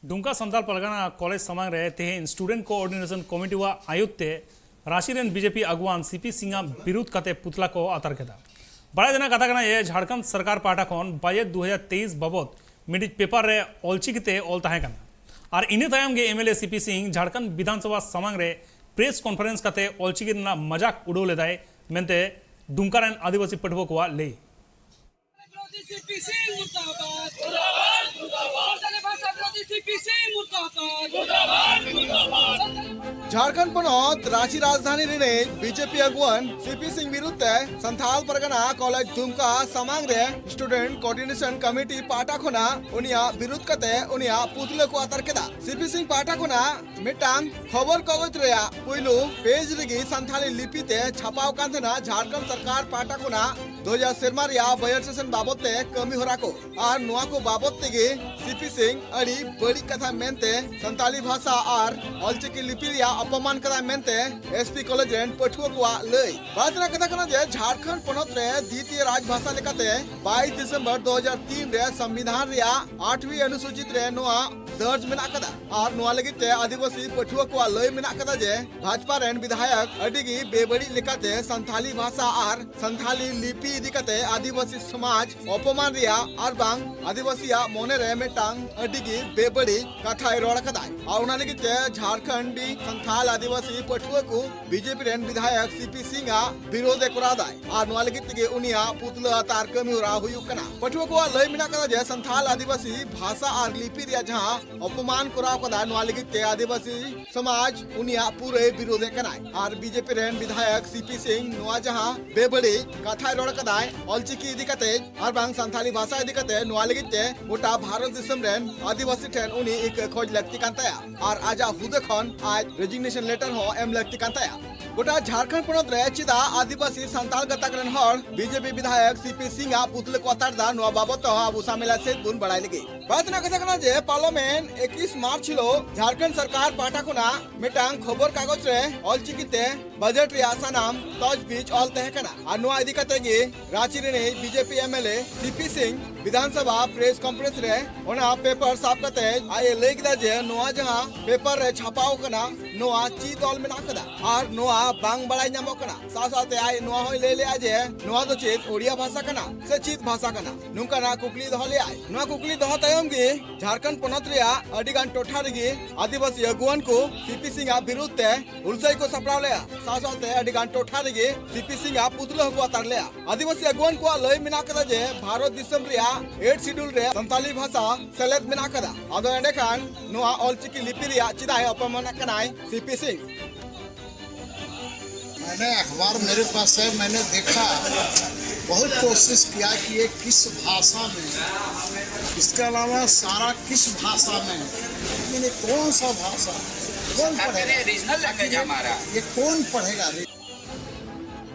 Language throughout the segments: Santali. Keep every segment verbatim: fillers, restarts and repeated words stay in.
ᱰᱩᱢᱠᱟ ᱥᱟᱱᱛᱟᱲ ᱯᱟᱨᱜᱟᱱᱟ ᱠᱚᱞᱮᱡᱽ ᱥᱟᱢᱟᱝ ᱨᱮ ᱛᱮᱦᱮᱧ ᱥᱴᱩᱰᱮᱱᱴ ᱠᱳᱚᱨᱰᱤᱱᱮᱥᱚᱱ ᱠᱚᱢᱤᱴᱤᱣᱟᱜ ᱟᱭᱩᱨ ᱛᱮ ᱨᱟᱸᱪᱤ ᱨᱮᱱ ᱵᱤᱡᱮᱯᱤ ᱟᱜᱩᱣᱟᱱ ᱥᱤᱯᱤ ᱥᱤᱝ ᱟᱜ ᱵᱤᱨᱩᱫᱷ ᱠᱟᱛᱮ ᱯᱩᱛᱞᱟ ᱠᱚ ᱟᱛᱟᱨ ᱠᱮᱫᱟ᱾ ᱵᱟᱲᱟᱭ ᱛᱮᱱᱟᱜ ᱠᱟᱛᱷᱟ ᱠᱟᱱᱟ ᱡᱮ ᱡᱷᱟᱲᱠᱷᱚᱸᱰ ᱥᱚᱨᱠᱟᱨ ᱯᱟᱦᱴᱟ ᱠᱷᱚᱱ ᱵᱟᱡᱮᱴ ᱫᱩ ᱦᱟᱡᱟᱨ ᱛᱮᱭᱤᱥ ᱵᱟᱵᱚᱫ ᱢᱤᱫᱴᱤᱡ ᱯᱮᱯᱟᱨ ᱨᱮ ᱚᱞᱪᱤᱠᱤ ᱛᱮ ᱚᱞ ᱛᱟᱦᱮᱸ ᱠᱟᱱᱟ ᱟᱨ ᱤᱱᱟᱹ ᱛᱟᱭᱚᱢ ᱜᱮ ᱮᱢᱮᱞᱮ ᱥᱤᱯᱤ ᱥᱤᱝ ᱡᱷᱟᱲᱠᱷᱚᱸᱰ ᱵᱤᱫᱷᱟᱱᱥᱚᱵᱷᱟ ᱥᱟᱢᱟᱝ ᱨᱮ ᱯᱨᱮᱥ ᱠᱚᱱᱯᱷᱟᱨᱮᱱᱥ ᱠᱟᱛᱮ ᱚᱞᱪᱤᱠᱤ ᱨᱮᱱᱟᱜ ᱢᱟᱡᱟᱠ ᱩᱰᱟᱹᱣ ᱞᱮᱫᱟᱭ ᱢᱮᱱᱛᱮ ᱰᱩᱢᱠᱟ ᱨᱮᱱ ᱟᱹᱫᱤᱵᱟᱹᱥᱤ ᱯᱟᱹᱴᱷᱩᱣᱟᱹ ᱠᱚᱣᱟᱜ ᱞᱟᱹᱭ᱾ ᱵᱤᱨᱳᱫᱷᱤ ᱥᱤᱯᱤ ᱥᱤᱝ ᱢᱩᱨᱫᱟᱵᱟᱫ᱾ ᱥᱟᱱᱛᱟᱲᱤ ᱵᱷᱟᱥᱟ ᱵᱤᱨᱳᱫᱷᱤ ᱥᱤᱯᱤ ᱥᱤᱝ ᱢᱩᱨᱫᱟᱵᱟᱫ᱾ ᱡᱷᱟᱲᱠᱷᱚᱸᱰ ᱯᱚᱱᱚᱛ ᱨᱟᱸᱪᱤ ᱨᱟᱡᱽᱫᱷᱟᱱᱤ ᱨᱤᱱᱤᱡ ᱵᱤᱡᱮᱯᱤ ᱟᱜᱩᱣᱟᱹᱱ ᱥᱤᱯᱤ ᱥᱤᱝ ᱵᱤᱨᱩᱫᱷ ᱛᱮ ᱥᱟᱱᱛᱟᱲ ᱯᱟᱨᱜᱟᱱᱟ ᱠᱚᱞᱮᱡᱽ ᱫᱩᱢᱠᱟ ᱥᱟᱢᱟᱝ ᱨᱮ ᱥᱴᱩᱰᱮᱱᱴ ᱠᱳᱚᱨᱰᱤᱱᱮᱥᱚᱱ ᱠᱚᱢᱤᱴᱤ ᱯᱟᱦᱴᱟ ᱠᱷᱚᱱᱟᱜ ᱩᱱᱤᱭᱟᱜ ᱵᱤᱨᱩᱫᱷ ᱠᱟᱛᱮ ᱩᱱᱤᱭᱟᱜ ᱯᱩᱛᱞᱟᱹ ᱠᱚ ᱟᱛᱟᱨ ᱠᱮᱫᱟ᱾ ᱥᱤᱯᱤ ᱥᱤᱝ ᱯᱟᱦᱴᱟ ᱠᱷᱚᱱᱟᱜ ᱢᱤᱫᱴᱟᱝ ᱠᱷᱚᱵᱚᱨ ᱠᱟᱜᱚᱡᱽ ᱨᱮᱭᱟᱜ ᱯᱩᱭᱞᱩ ᱯᱮᱡᱽ ᱨᱮᱜᱮ ᱥᱟᱱᱛᱷᱟᱞᱤ ᱞᱤᱯᱤ ᱛᱮ ᱪᱷᱟᱯᱟᱣ ᱠᱟᱱ ᱛᱟᱦᱮᱱᱟ ᱡᱷᱟᱲᱠᱷᱚᱸᱰ ᱥᱚᱨᱠᱟᱨ ᱯᱟᱦᱴᱟ ᱠᱷᱚᱱᱟᱜ ᱫᱩ ᱦᱟᱡᱟᱨ ᱥᱮᱨᱢᱟ ᱨᱮᱭᱟᱜ ᱵᱟᱡᱮᱴ ᱥᱮᱥᱚᱱ ᱵᱟᱵᱚᱛ ᱛᱮ ᱠᱟᱹᱢᱤ ᱦᱚᱨᱟ ᱠᱚ᱾ ᱟᱨ ᱱᱚᱣᱟ ᱠᱚ ᱵᱟᱵᱚᱛ ᱛᱮᱜᱮ ᱥᱤᱯᱤ ᱥᱤᱝ ᱟᱹᱰᱤ ᱵᱟᱹᱲᱤᱡ ᱠᱟᱛᱷᱟ ᱢᱮᱱᱛᱮ ᱥᱟᱱᱛᱟᱞᱤ ᱵᱷᱟᱥᱟ ᱟᱨ ᱚᱞᱪᱤᱠᱤ ᱞᱤᱯᱤ ᱨᱮᱭᱟᱜ ᱚᱯᱚᱢᱟᱱ ᱠᱟᱫᱟᱭ ᱢᱮᱱᱛᱮ ᱮᱥᱯᱤ ᱠᱚᱞᱮᱡᱽ ᱨᱮᱱ ᱯᱟᱹᱴᱷᱩᱣᱟᱹ ᱠᱚᱣᱟᱜ ᱞᱟᱹᱭ᱾ ᱵᱟᱲᱟᱭ ᱛᱮᱱᱟᱜ ᱠᱟᱛᱷᱟ ᱠᱟᱱᱟ ᱡᱮ ᱡᱷᱟᱲᱠᱷᱚᱸᱰ ᱯᱚᱱᱚᱛ ᱨᱮ ᱫᱤᱛᱤᱭᱚ ᱨᱟᱡᱽ ᱵᱷᱟᱥᱟ ᱞᱮᱠᱟᱛᱮ ᱵᱟᱭᱤᱥ ᱰᱤᱥᱮᱢᱵᱚᱨ ᱫᱩ ᱦᱟᱡᱟᱨ ᱛᱤᱱ ᱨᱮ ᱥᱚᱝᱵᱤᱫᱷᱟᱱ ᱨᱮᱭᱟᱜ ᱟᱴᱷᱣᱤ ᱚᱱᱩᱥᱩᱪᱤᱛ ᱨᱮ ᱱᱚᱣᱟ ᱫᱚᱨᱡᱽ ᱢᱮᱱᱟᱜ ᱟᱠᱟᱫᱟ᱾ ᱟᱨ ᱱᱚᱣᱟ ᱞᱟᱹᱜᱤᱫ ᱛᱮ ᱟᱹᱫᱤᱵᱟᱹᱥᱤ ᱯᱟᱹᱴᱷᱩᱣᱟᱹ ᱠᱚᱣᱟᱜ ᱞᱟᱹᱭ ᱢᱮᱱᱟᱜ ᱟᱠᱟᱫᱟ ᱡᱮ ᱵᱷᱟᱡᱽᱯᱟ ᱨᱮᱱ ᱵᱤᱫᱷᱟᱭᱚᱠ ᱟᱹᱰᱤ ᱜᱮ ᱵᱮᱵᱟᱹᱲᱤᱡ ᱞᱮᱠᱟᱛᱮ ᱥᱟᱱᱛᱷᱟᱞᱤ ᱵᱷᱟᱥᱟ ᱟᱨ ᱥᱟᱱᱛᱷᱟᱞᱤ ᱞᱤᱯᱤ ᱤᱫᱤ ᱠᱟᱛᱮ ᱟᱹᱫᱤᱵᱟᱹᱥᱤ ᱥᱚᱢᱟᱡᱽ ᱚᱯᱚᱢᱟᱱ ᱨᱮᱭᱟᱜ ᱟᱨ ᱵᱟᱝ ᱟᱹᱫᱤᱵᱟᱹᱥᱤᱭᱟᱜ ᱢᱚᱱᱮ ᱨᱮ ᱢᱤᱫᱴᱟᱝ ᱟᱹᱰᱤ ᱜᱮ ᱵᱮᱵᱟᱹᱲᱤᱡ ᱠᱟᱛᱷᱟᱭ ᱨᱚᱲ ᱟᱠᱟᱫᱟᱭ᱾ ᱟᱨ ᱚᱱᱟ ᱞᱟᱹᱜᱤᱫ ᱛᱮ ᱡᱷᱟᱲᱠᱷᱚᱸᱰᱤ ᱥᱟᱱᱛᱷᱟᱞ ᱟᱹᱫᱤᱵᱟᱹᱥᱤ ᱯᱟᱹᱴᱷᱩᱣᱟᱹ ᱠᱚ ᱵᱤᱡᱮᱯᱤ ᱨᱮᱱ ᱵᱤᱫᱷᱟᱭᱚᱠ ᱥᱤᱯᱤ ᱥᱤᱝ ᱟᱜ ᱵᱤᱨᱳᱫᱷ ᱮ ᱠᱚᱨᱟᱣ ᱫᱟᱭ᱾ ᱟᱨ ᱱᱚᱣᱟ ᱞᱟᱹᱜᱤᱫ ᱛᱮᱜᱮ ᱩᱱᱤᱭᱟᱜ ᱯᱩᱛᱞᱟᱹ ᱟᱛᱟᱨ ᱠᱟᱹᱢᱤ ᱦᱚᱨᱟ ᱦᱩᱭᱩᱜ ᱠᱟᱱᱟ᱾ ᱯᱟᱹᱴᱷᱩᱣᱟᱹ ᱠᱚᱣᱟᱜ ᱞᱟᱹᱭ ᱢᱮᱱᱟᱜ ᱟᱠᱟᱫᱟ ᱡᱮ ᱥᱟᱱᱛᱷᱟᱞ ᱟᱹᱫᱤᱵᱟᱹᱥᱤ ᱵᱷᱟᱥᱟ ᱟᱨ ᱞᱤᱯᱤ ᱨᱮᱭᱟᱜ ᱡᱟᱦᱟᱸ ᱚᱯᱚᱢᱟᱱ ᱠᱚᱨᱟᱣ ᱠᱟᱫᱟ, ᱱᱚᱣᱟ ᱞᱟᱹᱜᱤᱫ ᱛᱮ ᱟᱹᱫᱤᱵᱟᱹᱥᱤ ᱥᱚᱢᱟᱡᱽ ᱩᱱᱤᱭᱟᱜ ᱯᱩᱨᱟᱹᱭ ᱵᱤᱨᱳᱫᱷ ᱮᱫ ᱠᱟᱱᱟᱭ᱾ ᱟᱨ ᱵᱤᱡᱮᱯᱤ ᱨᱮᱱ ᱵᱤᱫᱷᱟᱭᱚᱠ ᱥᱤᱯᱤ ᱥᱤᱝ ᱱᱚᱣᱟ ᱡᱟᱦᱟᱸ ᱵᱮᱵᱟᱹᱲᱤᱡ ᱠᱟᱛᱷᱟᱭ ᱨᱚᱲ ᱠᱟᱫᱟᱭ ᱚᱞᱪᱤᱠᱤ ᱤᱫᱤ ᱠᱟᱛᱮ ᱟᱨ ᱵᱟᱝ ᱥᱟᱱᱛᱷᱟᱞᱤ ᱵᱷᱟᱥᱟ ᱤᱫᱤ ᱠᱟᱛᱮ, ᱱᱚᱣᱟ ᱞᱟᱹᱜᱤᱫ ᱛᱮ ᱜᱚᱴᱟ ᱵᱷᱟᱨᱚᱛ ᱫᱤᱥᱚᱢ ᱨᱮᱱ ᱟᱹᱫᱤᱵᱟᱹᱥᱤ ᱴᱷᱮᱱ ᱩᱱᱤ ᱤᱠᱟᱹ ᱠᱷᱚᱡᱽ ᱞᱟᱹᱠᱛᱤ ᱠᱟᱱ ᱛᱟᱭᱟ ᱟᱨ ᱟᱡᱟᱜ ᱦᱩᱫᱟᱹ ᱠᱷᱚᱱ ᱟᱡ ᱨᱮᱡᱤᱜᱱᱮᱥᱚᱱ ᱞᱮᱴᱟᱨ ᱦᱚᱸ ᱮᱢ ᱞᱟᱹᱠᱛᱤ ᱠᱟᱱ ᱛᱟᱭᱟ᱾ ᱜᱚᱴᱟ ᱡᱷᱟᱲᱠᱷᱚᱸᱰ ᱯᱚᱱᱚᱛ ᱨᱮ ᱪᱮᱫᱟᱜ ᱟᱹᱫᱤᱵᱟᱹᱥᱤ ᱥᱟᱱᱛᱟᱲ ᱜᱟᱛᱟᱠ ᱨᱮᱱ ᱦᱚᱲ ᱵᱤᱡᱮᱯᱤ ᱵᱤᱫᱷᱟᱭᱚᱠ ᱥᱤᱯᱤ ᱥᱤᱝ ᱟᱜ ᱯᱩᱛᱞᱟᱹ ᱠᱚ ᱟᱛᱟᱨ ᱮᱫᱟ, ᱱᱚᱣᱟ ᱵᱟᱵᱚᱛ ᱛᱮᱦᱚᱸ ᱟᱵᱚ ᱥᱟᱢᱮᱞᱟ ᱥᱮᱫ ᱵᱚᱱ ᱵᱟᱲᱟᱭ ᱞᱟᱹᱜᱤᱫ᱾ ᱵᱟᱫ ᱨᱮᱱᱟᱜ ᱠᱟᱛᱷᱟ ᱠᱟᱱᱟ ᱡᱮ ᱯᱟᱨᱞᱟᱢᱮᱱᱴ ᱮᱠᱩᱥ ᱢᱟᱨᱪ ᱦᱤᱞᱳᱜ ᱡᱷᱟᱲᱠᱷᱚᱸᱰ ᱥᱚᱨᱠᱟᱨ ᱯᱟᱦᱴᱟ ᱠᱷᱚᱱᱟᱜ ᱢᱤᱫᱴᱟᱝ ᱠᱷᱚᱵᱚᱨ ᱠᱟᱜᱚᱡᱽ ᱨᱮ ᱚᱞᱪᱤᱠᱤ ᱛᱮ ᱵᱟᱡᱮᱴ ᱨᱮᱭᱟᱜ ᱥᱟᱱᱟᱢ ᱛᱚᱡᱽᱵᱤᱡᱽ ᱚᱞ ᱛᱟᱦᱮᱸ ᱠᱟᱱᱟ᱾ ᱟᱨ ᱱᱚᱣᱟ ᱤᱫᱤ ᱠᱟᱛᱮ ᱜᱮ ᱨᱟᱸᱪᱤ ᱨᱤᱱᱤᱡ ᱵᱤᱡᱮᱯᱤ ᱮᱢᱮᱞᱮ ᱥᱤ ᱯᱤ ᱥᱤᱝ ᱵᱤᱫᱷᱟᱱ ᱥᱚᱵᱷᱟ ᱯᱨᱮᱥ ᱠᱚᱱᱯᱷᱟᱨᱮᱱᱥ ᱨᱮ ᱚᱱᱟ ᱯᱮᱯᱟᱨ ᱥᱟᱵ ᱠᱟᱛᱮ ᱟᱡ ᱮ ᱞᱟᱹᱭ ᱠᱮᱫᱟ ᱡᱮ ᱱᱚᱣᱟ ᱡᱟᱦᱟᱸ ᱯᱮᱯᱟᱨ ᱨᱮ ᱪᱷᱟᱯᱟᱣ ᱠᱟᱱᱟ, ᱱᱚᱣᱟ ᱪᱮᱫ ᱚᱞ ᱢᱮᱱᱟᱜ ᱠᱟᱫᱟ ᱟᱨ ᱱᱚᱣᱟ ᱵᱟᱝ ᱵᱟᱲᱟᱭ ᱧᱟᱢᱚᱜ ᱠᱟᱱᱟ᱾ ᱥᱟᱶ ᱥᱟᱶᱛᱮ ᱟᱡ ᱱᱚᱣᱟ ᱦᱚᱸᱭ ᱞᱟᱹᱭ ᱞᱮᱜᱼᱟ ᱡᱮ ᱱᱚᱣᱟ ᱫᱚ ᱪᱮᱫ ᱳᱲᱤᱭᱟ ᱵᱷᱟᱥᱟ ᱠᱟᱱᱟ ᱥᱮ ᱪᱮᱫ ᱵᱷᱟᱥᱟ ᱠᱟᱱᱟ, ᱱᱚᱝᱠᱟᱱᱟᱜ ᱠᱩᱠᱞᱤ ᱫᱚᱦᱚ ᱞᱮᱜᱼᱟᱭ᱾ ᱱᱚᱣᱟ ᱠᱩᱠᱞᱤ ᱫᱚᱦᱚ ᱛᱟᱭᱚᱢ ᱜᱮ ᱡᱷᱟᱲᱠᱷᱚᱸᱰ ᱯᱚᱱᱚᱛ ᱨᱮᱭᱟᱜ ᱟᱹᱰᱤ ᱜᱟᱱ ᱴᱚᱴᱷᱟ ᱨᱮᱜᱮ ᱟᱹᱫᱤᱵᱟᱹᱥᱤ ᱟᱹᱜᱩᱣᱟᱹᱱ ᱠᱚ ᱥᱤ ᱯᱤ ᱥᱤᱝ ᱟᱜ ᱵᱤᱨᱩᱫᱷ ᱛᱮ ᱦᱩᱞᱥᱟᱹᱭ ᱠᱚ ᱥᱟᱯᱲᱟᱣ ᱞᱮᱜᱼᱟ᱾ ᱥᱟᱶ ᱥᱟᱶᱛᱮ ᱟᱹᱰᱤ ᱜᱟᱱ ᱴᱚᱴᱷᱟ ᱨᱮᱜᱮ ᱥᱤ ᱯᱤ ᱥᱤᱝ ᱟᱜ ᱯᱩᱛᱞᱟᱹ ᱦᱚᱸᱠᱚ ᱟᱛᱟᱨ ᱞᱮᱜᱼᱟ᱾ ᱟᱹᱫᱤᱵᱟᱹᱥᱤ ᱟᱹᱜᱩᱣᱟᱹᱱ ᱠᱚᱣᱟᱜ ᱞᱟᱹᱭ ᱢᱮᱱᱟᱜ ᱠᱟᱫᱟ ᱡᱮ ᱵᱷᱟᱨᱚᱛ ᱫᱤᱥᱚᱢ ᱨᱮᱭᱟᱜ ᱮᱭᱤᱴ ᱥᱤᱰᱩᱞ ᱨᱮ ᱥᱟᱱᱛᱟᱞᱤ ᱵᱷᱟᱥᱟ ᱥᱮᱞᱮᱫ ᱢᱮᱱᱟᱜ ᱠᱟᱫᱟ᱾ ᱟᱫᱚ ᱮᱸᱰᱮᱠᱷᱟᱱ ᱱᱚᱣᱟ ᱚᱞᱪᱤᱠᱤ ᱞᱤᱯᱤ ᱨᱮᱭᱟᱜ ᱪᱮᱫᱟᱜ ᱮ ᱚᱯᱚᱢᱟᱱᱟᱜ ᱠᱟᱱᱟᱭ ᱥᱤ ᱯᱤ ᱥᱤᱝ? मैंने अखबार मेरे पास है, मैंने देखा, बहुत कोशिश किया कि ये किस भाषा में, इसके अलावा सारा किस भाषा में है, लेकिन ये कौन सा भाषा है? कौन पढ़ेगा? रीजनल लैंग्वेज हमारा। ये कौन पढ़ेगा?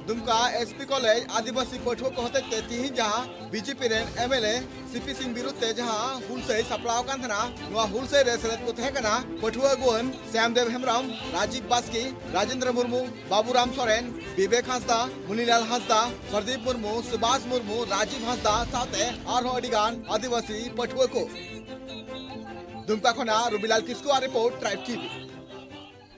ᱫᱩᱢᱠᱟ ᱮᱥ ᱯᱤ ᱠᱚᱞᱮᱡᱽ ᱟᱹᱫᱤᱵᱟᱹᱥᱤ ᱯᱟᱹᱴᱷᱩᱣᱟᱹ ᱠᱚ ᱦᱚᱛᱮᱡ ᱛᱮ ᱛᱤᱦᱤᱧ ᱡᱟᱦᱟᱸ ᱵᱤᱡᱮᱯᱤ ᱨᱮᱱ M L A C P ᱥᱤᱝ ᱵᱤᱨᱩᱫᱷ ᱛᱮ ᱡᱟᱦᱟᱸ ᱦᱩᱞᱥᱟᱹᱭ ᱥᱟᱯᱲᱟᱣ ᱟᱠᱟᱱ ᱛᱟᱦᱮᱱᱟ, ᱱᱚᱣᱟ ᱦᱩᱞᱥᱟᱹᱭ ᱨᱮ ᱥᱮᱞᱮᱫ ᱠᱚ ᱛᱟᱦᱮᱸ ᱠᱟᱱᱟ ᱯᱟᱹᱴᱷᱩᱣᱟᱹ ᱟᱹᱜᱩᱣᱟᱹᱱ ᱥᱭᱟᱢᱫᱮᱵ ᱦᱮᱢᱵᱨᱚᱢ, ᱨᱟᱡᱤᱵ ᱵᱟᱥᱠᱮ, ᱨᱟᱡᱮᱱᱫᱨᱚ ᱢᱩᱨᱢᱩ, ᱵᱟᱵᱩᱨᱟᱢ ᱥᱚᱨᱮᱱ, ᱵᱤᱵᱮᱠ ᱦᱟᱸᱥᱫᱟ, ᱢᱩᱱᱤᱞᱟᱞ ᱦᱟᱸᱥᱫᱟ, ᱯᱨᱚᱫᱤᱯ ᱢᱩᱨᱢᱩ, ᱥᱩᱵᱷᱟᱥ ᱢᱩᱨᱢᱩ, ᱨᱟᱡᱤᱵ ᱦᱟᱸᱥᱫᱟ ᱥᱟᱶᱛᱮ ᱟᱨᱦᱚᱸ ᱟᱹᱰᱤ ᱜᱟᱱ ᱟᱹᱫᱤᱵᱟᱹᱥᱤ ᱯᱟᱹᱴᱷᱩᱣᱟᱹ ᱠᱚ᱾ ᱫᱩᱢᱠᱟ ᱠᱷᱚᱱᱟᱜ ᱨᱚᱵᱤᱞᱟᱞ ᱠᱤᱥᱠᱩᱣᱟᱜ ᱨᱤᱯᱳᱨᱴ, ᱴᱨᱟᱭᱤᱵᱽ ᱴᱤ ᱵᱷᱤ᱾